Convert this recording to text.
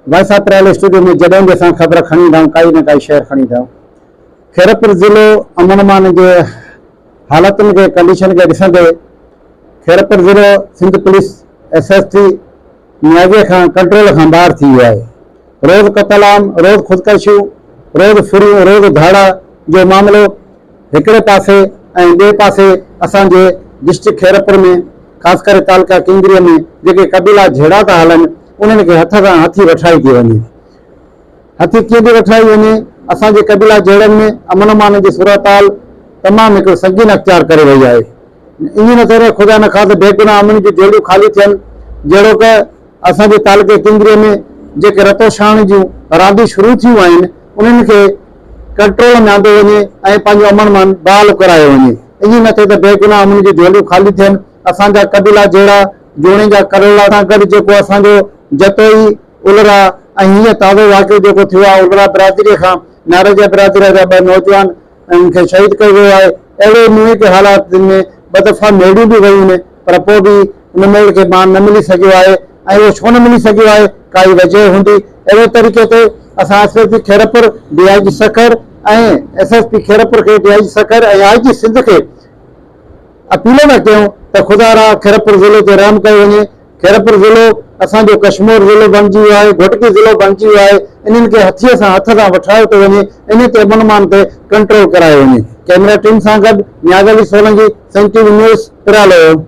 Voice of Pryalo studio ۾ جڏهن به اسان خبر کڻي ايندا آهيون ڪائي نه ڪائي شهر کڻي ايندا آهيون. خيرپور ضلعو امن امان جي حالتن کي ڪنڊيشن کي ڏسندي خيرپور ضلعو Sindh police S S P Niazi کان ڪنٽرول کان ٻاهر ٿي ويو آهي. روز قتل عام، روز خودڪشيون، روز ڦريون، روز ڌاڙا جو معاملو هڪڙي پاسي ۽ ٻئي پاسي اسان جي ڊسٽرڪٽ خيرپور ۾ خاص ڪري تعلقه ڪنگري ۾ جيڪي قبيلا جهيڙا ٿا هلن انهن کي هٿ سان هٿي وٺرائي ٿي وڃي. هٿي ڪيئن ٿي وٺرائي وڃي؟ اسان جي قبيلا جهيڙن ۾ امن امان جي صورتحال تمام هڪڙو سنگين اختيار ڪري وئي آهي. ائين نه ٿو رهي خدا نخواسته بيگناهه امن جون جهوليون خالي ٿين جهڙوڪ اسان جي تعلقي ڪنگري ۾ جيڪي رتوڇاڻ جون رانديون شروع ٿيون آهن انهن کي ڪنٽرول ۾ آندو وڃي ۽ پنهنجو امن امان بحال ڪرايو وڃي ائين نه ٿئي ته بيگناهه امن جون جهوليون خالي ٿين اسان جا قبيلا جهڙا جوڻيجا ڪروڙا سان گڏ جيڪو اسان جو جتوئي الرا ۽ هيء تازو واقعو جيڪو ٿيو آهي الرا برادري کان ناريجا برادري جا ٻه نوجوان انهن کي شهيد ڪيو ويو آهي. اهڙي نوعي جي حالاتن ۾ ٻه دفعا ميڙيون به ويون آهن پر پوء به ان ميڙ کي مان نه ملي سگهيو آهي ۽ اهو ڇو نه ملي سگهيو آهي ڪائي وجهه هوندي. اهڙي طريقي تي اسان S S P Khairpur, D I G Sukkur ۽ S S P Khairpur کي D I G Sukkur ۽ I G Sindh کي اپيل ٿا ڪيون ته خدا را خيرپور ضلعي تي رحم ڪيو وڃي، خيرپور ضلعو اسان جو ڪشمور ضلعو بڻجي ويو آهي، گهوٽڪي ضلعو بڻجي ويو آهي، انهن کي هٿيي سان هٿ سان وٺرايو ٿو وڃي، انهي تي امن امان تي ڪنٽرول ڪرايو وڃي. ڪئميرا ٽيم سان گڏ Niaz Ali Solangi, Sindh T V news, Piralo.